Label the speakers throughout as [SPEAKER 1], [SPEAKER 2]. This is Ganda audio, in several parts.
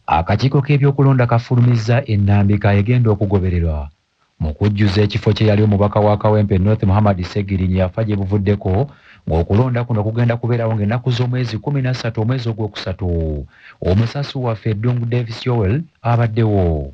[SPEAKER 1] Akakiiko k'ebyokulonda kafulumizza ennambika egenda okugobererwa mu kujjuza ekifo kye yali omubaka wa Kawempe North Muhammad Ssegirinya yafa gye buvuddeko, ng'okulonda kuno kugenda kubeerawo ng'ennaku z'omwezi 13 omwezi ogwokusatu. Omusasi waffe Ddungu Davis Yowel abaddewo.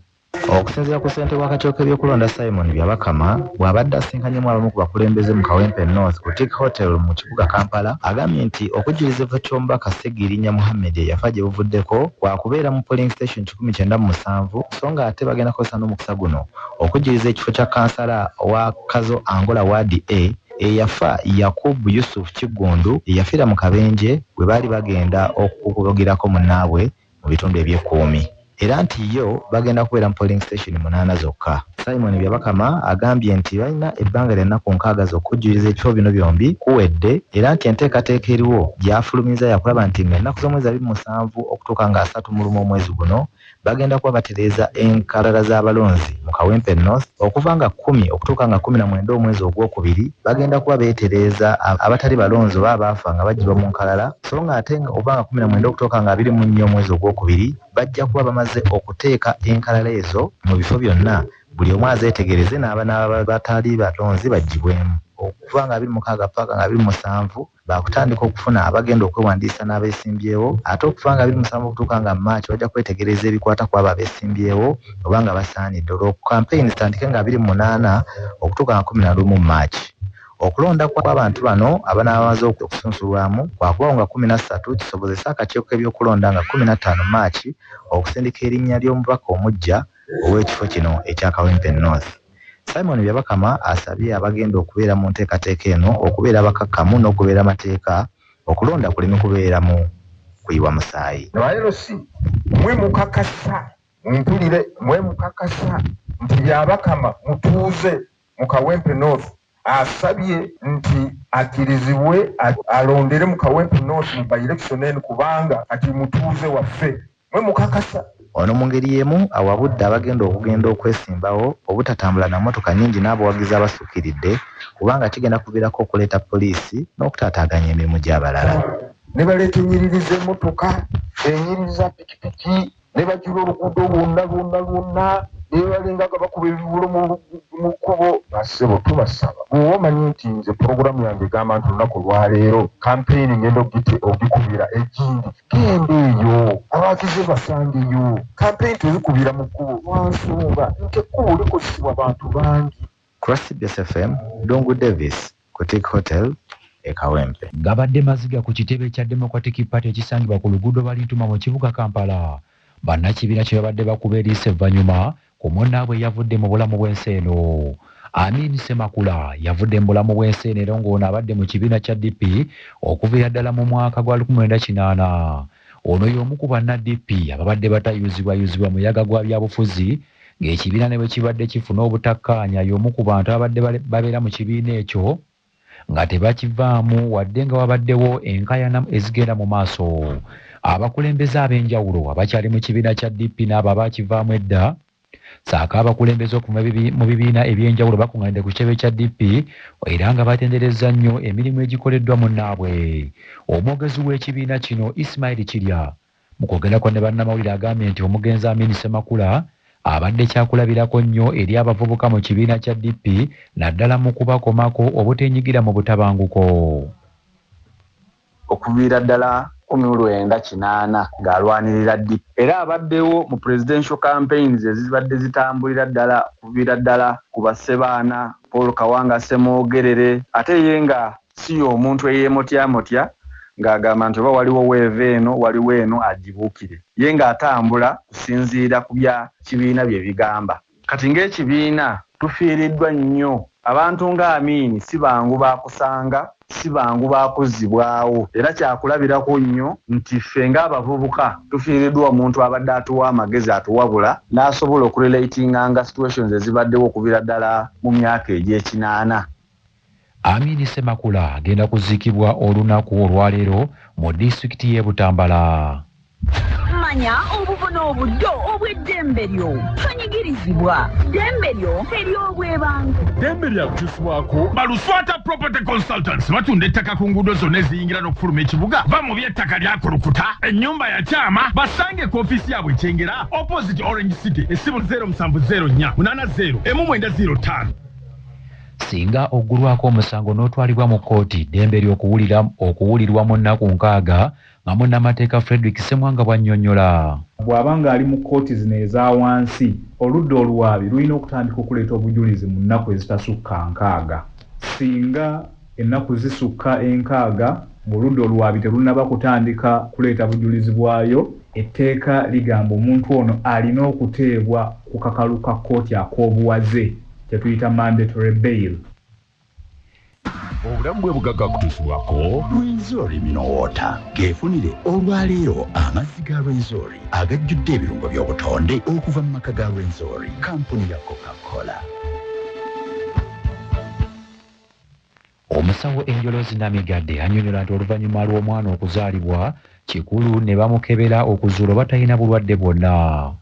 [SPEAKER 2] Okusinziira ku ssentebe w'akakiiko k'ebyokulonda Simon Byabakama, bw'abadde asinkanyemu abamu ku bakulembeze mu Kawempe North ku Tick Hotel mu kibuga Kampala, agambye nti okujjuliza ekifo ky'omubaka Ssegirinya Muhammed eyafa gye buvuddeko kwakubeera mu polling station 197, so ng'ate bagenda kukozesa n'omukisa guno okujjuliza ekifo kya kansala owa Kazo Angola Ward A eyafa Yakub Yusuf Kiggundu eyafiira mu kabenje bwe baali bagenda okukubugirako munnaabwe mu bitundu eby'Ekkuumi, era nti yo bagenda kubeera mu polling station 8 zokka. Simon Byabakama agambye nti balina ebbanga lya nnaku 60 zokka okujjuliza ekifo bino byombi kuwedde, era nti enteekateeka eriwo gy'afulumizza yakulaba nti ng'ennaku z'omwezi 27 okutuuka nga 31 omwezi guno bagenda kuba batereeza enkalala z'abalonzi mu Kawempe North, okuva nga 10 okutuuka nga 19 omwezi ogwokubiri bagenda kuba beetereeza abatali balonzi oba abaafa nga baggyibwa mu nkalala, so ng'ate okuva nga 19 okutuuka nga 24 omwezi ogwokubiri bajja kuba bamaze okuteeka enkalala ezo mu bifo byonna, buli omu azeetegereze n'aba batali balonzi baggyibwemu. Okuva nga 26 paka nga 27 baakutandika okufuna abagenda okwewandiisa n'abeesimbyewo, ate okuva nga 27 okutuuka nga March bajja kwetegereza ebikwata ku abo abeesimbyewo oba nga basaanidde, olwo kampeyini zitandike nga 28 okutuuka nga 11 March. Okulonda kw'abantu bano abanaaba bamaze okusunsulwamu kwakubawo nga 13 kisobozese akakiiko k'ebyokulonda nga 15 March okusindika erinnya ly'omubaka omuggya ow'ekifo kino ekya Kawempe North. Simon Byabakama asabye abagenda okubeera mu nteekateeka eno okubeera abakakkamu n'okubeera amateeka, okulonda kuleme kubeera mu kuyiwa musaayi.
[SPEAKER 3] Ba LC, mwe mukakasa, mpulire, mwe mukakasa nti Byabakama mutuuze mu Kawempe North asabye nti akkirizibwe alondere mu Kawempe North mu by-election eno kubanga kati mutuuze waffe? Mwe mukakasa?
[SPEAKER 2] Ono mu ngeri y'emu awabudde abagenda okugenda okwesimbawo obutatambula na mmotoka nnyingi n'abawagizi abasukkiridde kubanga kigenda kuviirako okuleeta poliisi n'okutaataaganya emirimu gy'abalala.
[SPEAKER 3] Ne baleeta ennyiriri z'emmotoka, ennyiriri za pikipiki, ne bajjula oluguudo lwonna lwonna lwonna, ne balinga nga bakuba ebivulo mu kkubo. Bassebo, tubasaba, bw'oba omanyi nti nze puroguramu yange egamba nti olunaku olwaleero kampeyini ngenda ogikubira egindi, genda eyo abawagizi basangeyo. Kampeyini tezikubira mu kkubo lwansonga nti ekkubo likozesebwa bantu bangi.
[SPEAKER 2] Ku lwa CBS FM, Ddungu Davis ku Tick Hotel e Kawempe.
[SPEAKER 1] Gabadde maziga ku kitebe kya Democratic Party ekisangibwa ku luguudo Balintuma mu kibuga Kampala. Bannakibiina kye babadde bakuba eriiso evvannyuma ku munnaabwe eyavudde mu bulamu bw'ensi eno. Amin Ssemakula yavudde mu bulamu bw'ensi eno era ng'ono abadde mu kibiina kya DP okuviira ddala mu mwaka gwa 1980. Ono y'omu ku banna DP ababadde batayuzibwayuzibwa muyaga gwa byabufuzi ng'ekibiina ne bwe kibadde kifuna obutakkaanya, y'omu ku bantu ababadde babeera mu kibiina ekyo nga tebakivaamu wadde nga wabaddewo enkaayana ezigenda mu maaso. Abakulembeze ab'enjawulo abakyali mu kibiina kya DP n'abo abaakivaamu edda ssaako abakulembeze okuva mu bibiina eby'enjawulo bakuŋŋaanidde ku kitebe kya DP era nga batenderezza nnyo emirimu egikoleddwa munnaabwe. Omwogezi w'ekibiina kino Ismail Kirya mu kwogerako ne bannamawulire agambye nti omugenzi Amin Ssemakula abadde kyakulabirako nnyo eri abavubuka mu kibiina kya DP naddala mu kubakomako obuteenyigira mu butabanguko.
[SPEAKER 4] Okuviira ddala 1980 ng'alwanirira DP, era abaddewo mu presidential campaigns ezibadde zitambulira ddala okuviira ddala ku bassebaana Paul Kawanga Ssemwogerere, ate ye nga si y'omuntu eyeemotyamotya ng'agamba nti oba waliwo weeva eno, waliwo eno agibuukire, ye ng'atambula kusinziira ku bya kibiina bye bigamba. Kati ng'ekibiina tufiiriddwa nnyo abantu nga Amiini, si bangu baakusanga, si bangu baakuzzibwawo, era kyakulabirako nnyo nti ffe ng'abavubuka tufiiriddwa omuntu abadde atuwa amagezi, atuwabula, n'asobola okurelatinganga situations ezibaddewo okuviira ddala mu myaka egy'ekinaana.
[SPEAKER 1] Amin Ssemakula agenda kuziikibwa olunaku olwaleero mu disitulikiti y'e Butambala.
[SPEAKER 5] Manya obuvo n'obuddo obw'eddembe lyo. Tonyigirizibwa. Ddembe lyo ery'obwebange.
[SPEAKER 6] Ddembe lyakukyusibwako Baluswata Property Consultants batunda ettaka ku nguudo zonna eziyingira n'okufuluma ekibuga. Va mu by'ettaka lyakulukuta. Ennyumba ya kyama basange ku ofiisi yaabwe Kyengera opposite Orange City. Essimu 0704 80 1905.
[SPEAKER 1] Singa oggulwako omusango n'otwalibwa mu kkooti, ddembe ly'okuwulirwa mu nnaku 60 nga munnamateeka Frederick Ssemwanga bw'annyonnyola.
[SPEAKER 7] Bw'aba ng'ali mu kkooti zino eza wansi, oludda oluwaabi lulina okutandika okuleeta obujulizi mu nnaku ezitasukka 60. Singa ennaku zisukka 60 ng'oludda oluwaabi terunnaba kutandika kuleeta bujulizi bwayo, etteeka ligamba omuntu ono alina okuteebwa ku kakalu ka kkooti ak'obuwaze, kyetuyita mandatory bail.
[SPEAKER 8] Obulamu bwe bugagga kutuusibwako Rwenzori Mineral Water. Geefunire olwaleero amazzi ga Rwenzori agajjudde ebirungo by'obutonde okuva mu maka ga Rwenzori, kampuni ya Coca-Cola.
[SPEAKER 1] Omusawo Enjolozi Namigadde annyonnyola nti oluvannyuma lw'omwana okuzaalibwa kikulu ne bamukebera okuzuula oba talina bulwadde bwonna.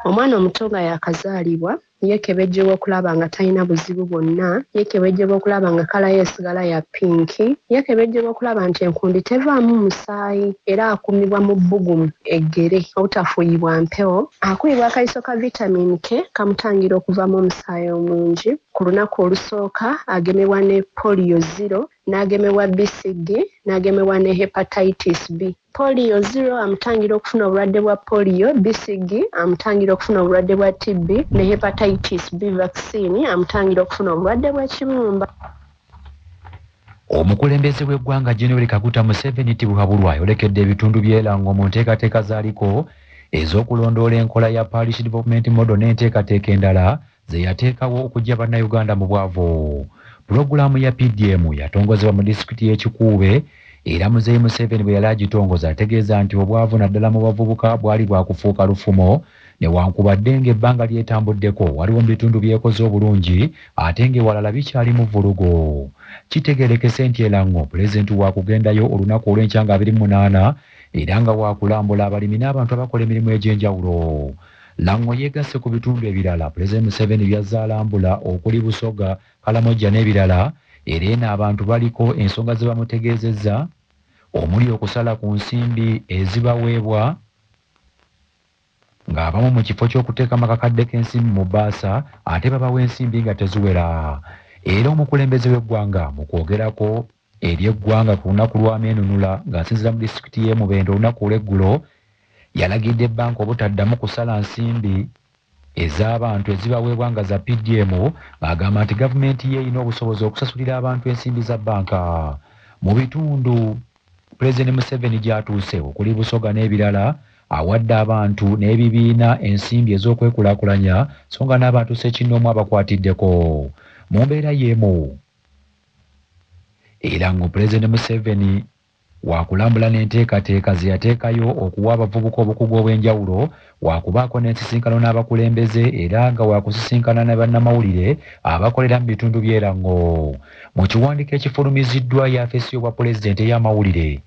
[SPEAKER 9] Omwana omuto nga yakazaalibwa yeekebejjebwa okulaba nga talina buzibu bwonna, yeekebejjebwa okulaba nga kala ye esigala ya pinki, yeekebejjebwa okulaba nti enkundi tevaamu musaayi, era akumibwa mu bbugumu eggere obutafuuyibwa mpewo, akubibwa akayiso ka vitamin K kamutangira okuvamu omusaayi omungi. Ku lunaku olusooka agemebwa ne polio 0, n'agemebwa BCG, n'agemebwa ne hepatitis B. Polio 0 amutangira okufuna obulwadde bwa polio, BCG amutangira okufuna obulwadde bwa TB, ne hepatitis B vaccine amutangira okufuna obulwadde bw'ekibumba.
[SPEAKER 1] Omukulembeze w'eggwanga General Kaguta Museveni Tibuhaburwa ayolekedde ebitundu by'Erango mu nteekateeka z'aliko ez'okulondoola enkola ya Parish Development Model n'enteekateeka endala ze yateekawo okuggya Bannayuganda mu bwavu. Pulogulaamu ya PDM yatongozebwa mu disitulikiti y'e Kikuube era Muzeeyi Museveni bwe yali agitongoza ategeeza nti obwavu naddala mu bavubuka bwali bwakufuuka lufumo, newankubadde ng'ebbanga lyetambuddeko waliwo mu bitundu byekoze obulungi ate ng'ewalala bikyali mu vvulugu. Kitegeerekese nti Erango pulezidenti waakugendayo olunaku olw'enkya nga 28 era nga waakulambula abalimi n'abantu abakola emirimu egy'enjawulo. Lango yeegasse ku bitundu ebirala Pulezidenti Museveni by'azaalambula okuli Busoga, Kalamojja n'ebirala, era eno abantu baliko ensonga ze bamutegeezezza omuli okusala ku nsimbi ezibaweebwa ng'abamu mu kifo ky'okuteeka amakakadde k'ensimbi mu bbaasa ate babawa ensimbi nga teziwera. Era omukulembeze w'eggwanga mu kwogerako eri eggwanga ku lunaku lw'ameenunula ng'asinziira mu disitulikiti y'e Mubende olunaku olw'eggulo yalagidde banka obutaddamu kusala nsimbi ez'abantu ezibaweebwa nga za PDM, ng'agamba nti gavumenti ye erina obusobozi okusasulira abantu ensimbi za banka. Mu bitundu Pulezidenti Museveni gy'atuuse okuli Busoga n'ebirala awadde abantu n'ebibiina ensimbi ez'okwekulaakulanya so nga n'abantu ssekinnoomu abakwatiddeko. Mu mbeera y'emu era nga Pulezidenti Museveni waakulambula n'enteekateeka ze yateekayo okuwa abavubuka obukugu obw'enjawulo, waakubaako n'ensisinkano n'abakulembeze era nga waakusisinkana ne bannamawulire abakolera mu bitundu by'Erango. Mu kiwandiiko ekifulumiziddwa yafeesi y'obwa pulezidenti ey'amawulire,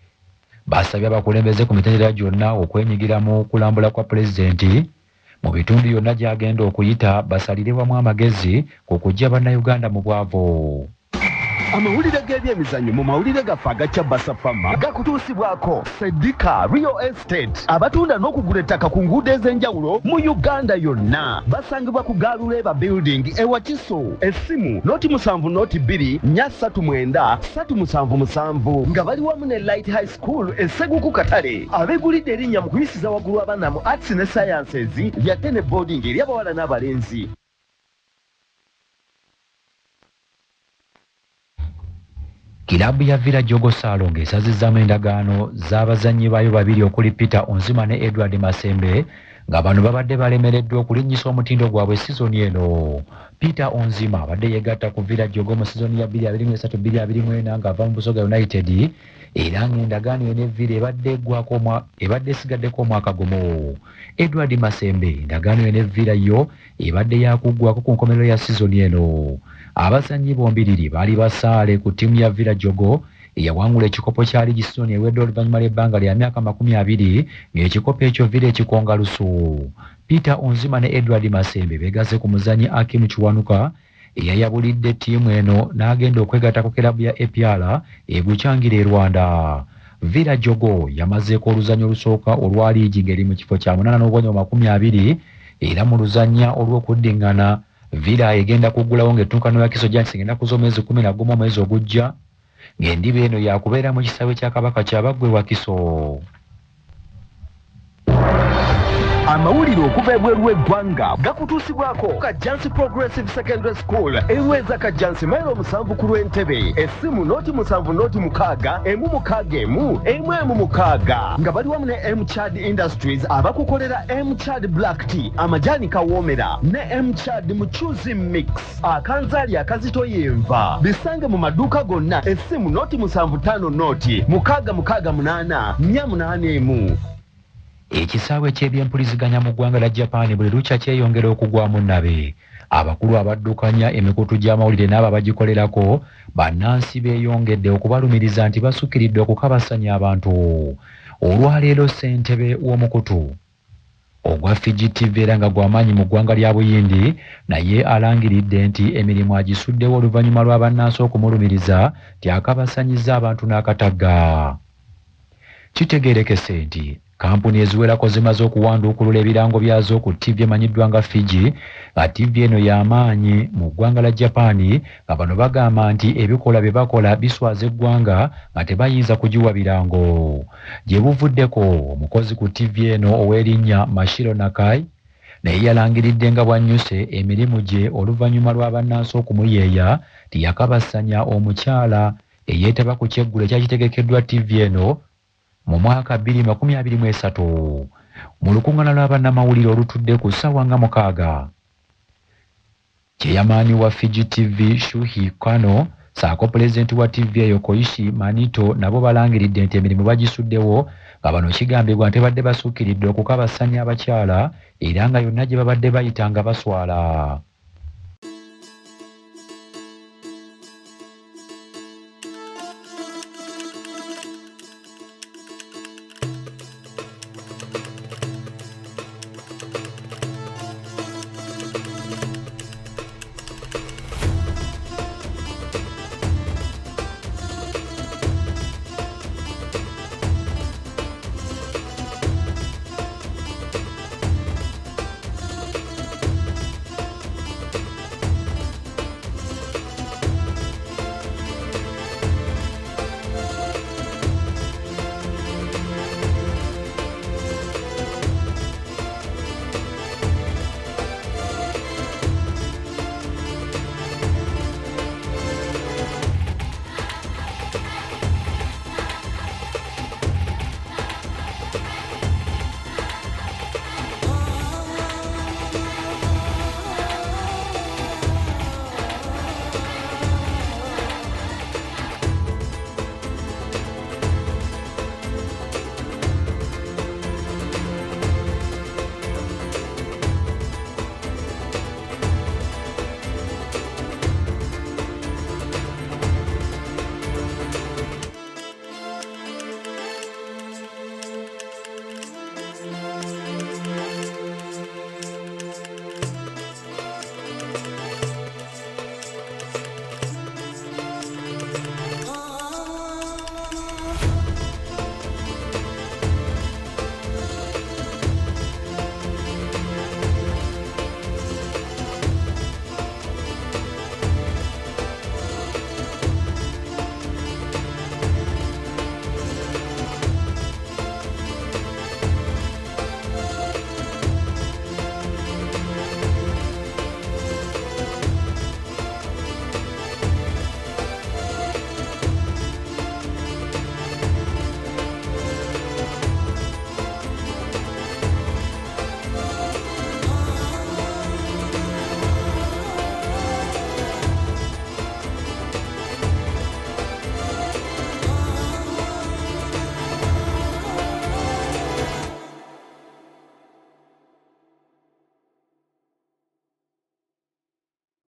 [SPEAKER 1] basabye abakulembeze ku mitendera gyonna okwenyigira mu kulambula kwa pulezidenti mu bitundu yonna gy'agenda okuyita basalire wamu amagezi ku kuggya Bannayuganda mu bwavu.
[SPEAKER 8] Amawulire g'ebyemizannyo mu mawulire gaffe agacya Basafama gakutuusibwako Sedika Real Estate abatunda n'okugula ettaka ku nguudo ez'enjawulo mu Uganda yonna. Basangibwa ku Galuleba Building e Wakiso. Essimu 070 2 439 377 nga bali wamu ne Light High School e Seguku Katale. Abeegulidde erinnya mu kuyisiza waggulu abaana mu Arts ne Sciences lyate ne boarding eri abawala n'abalenzi.
[SPEAKER 1] Kilabu ya Villa Jogo Salo ng'esazizzaamu endagaano z'abazannyi baayo babiri okuli Peter Onzima ne Edward Masembe nga bano babadde balemereddwa okulinnyisa omutindo gwabwe sizoni eno. Peter Onzima abadde yeegatta ku Villa Jogo mu sizoni ya 2023-2024 ng'ava mu Busoga United era ng'endagaano eno Villa ebadde esigaddeko omwaka gumu. Edward Masembe endagaano eno Villa yo ebadde yakuggwako ku nkomerero ya sizoni eno. Abazannyi bombiriri baali basaale ku ttiimu ya Villa Jogo eyawangula ekikopo kya liigi sizoni ewedde oluvannyuma lw'ebbanga lya myaka 20 ng'ekikopo ekyo Villa ekikonga lusu. Peter Onzima ne Edward Masembe beegasse ku muzannyi Akim Kiwanuka eyayabulidde ttiimu eno n'agenda okwegatta ku kirabu ya APR egukyangira e Rwanda. Villa Jogo yamazeeko oluzannya olusooka olwa liigi ng'eri mu kifo kya 8 n'obubonero 20 era mu luzannya olw'okuddiŋŋana Villa egenda kuggulawo ng'ettuuka ne Wakiso Giants ng'ennaku z'omwezi 11 omwezi ogujja ng'endiba eno yakubeera mu kisaawe kya Kabaka Kyabaggwe Wakiso.
[SPEAKER 8] Amawulire okuva ebweru w'eggwanga gakutuusibwako Kajjansi Progressive Secondary School erweza Kajjansi mailo 7 ku lw'Entebe. Essimu 07 06 161 116 nga bali wamu ne Mchad Industries abakukolera Mchad Black Tea, amajaani kawoomera ne Mchad Muchuzi Mix, akanzaali akazito yenva. Bisange mu maduuka gonna. Essimu 075 0 668 481.
[SPEAKER 1] Ekisaawe ky'ebyempuliziganya mu ggwanga lya Japan buli lukya kyeyongera okugwamu nnabe. Abakulu abaddukanya emikutu gy'amawulire n'abo abagikolerako bannansi beeyongedde okubalumiriza nti basukiridde okukabasanya abantu. Olwaleero ssentebe w'omukutu ogwa Fiji TV era nga gw'amaanyi mu ggwanga lya Buyindi naye alangiridde nti emirimu agisuddewo oluvannyuma lwa bannansi okumulumiriza nti akabasanyiza abantu n'akatagga. Kitegeerekese nti kampuni eziwerako zimaze okuwanduukulula ebirango byazo ku TV emanyiddwa nga Fiji, nga TV eno y'amaanyi mu ggwanga la Japan, nga bano bagamba nti ebikolwa bye bakola biswaza eggwanga nga tebayinza kugiwa birango. Gye buvuddeko omukozi ku TV eno ow'erinnya Mashiro Nakai naye yalangiridde nga bw'annyuse emirimu gye oluvannyuma lwa bannansi okumuyeeya nti yakabasanya omukyala eyeetaba ku kyeggulo ekyakitegekeddwa TV eno mu mwaka 2023 mu lukuŋŋaana lwa bannamawulire olutudde ku ssaawa nga 6. Kyeyamaani wa Fiji TV Shuhi Kano ssaako pulezidenti wa TV eyo Koichi Manito nabo balangiridde nti emirimu bagisuddewo nga bano kigambibwa nti babadde basuukiridde okukabasanya abakyala era nga yonna gye babadde bayita nga baswala.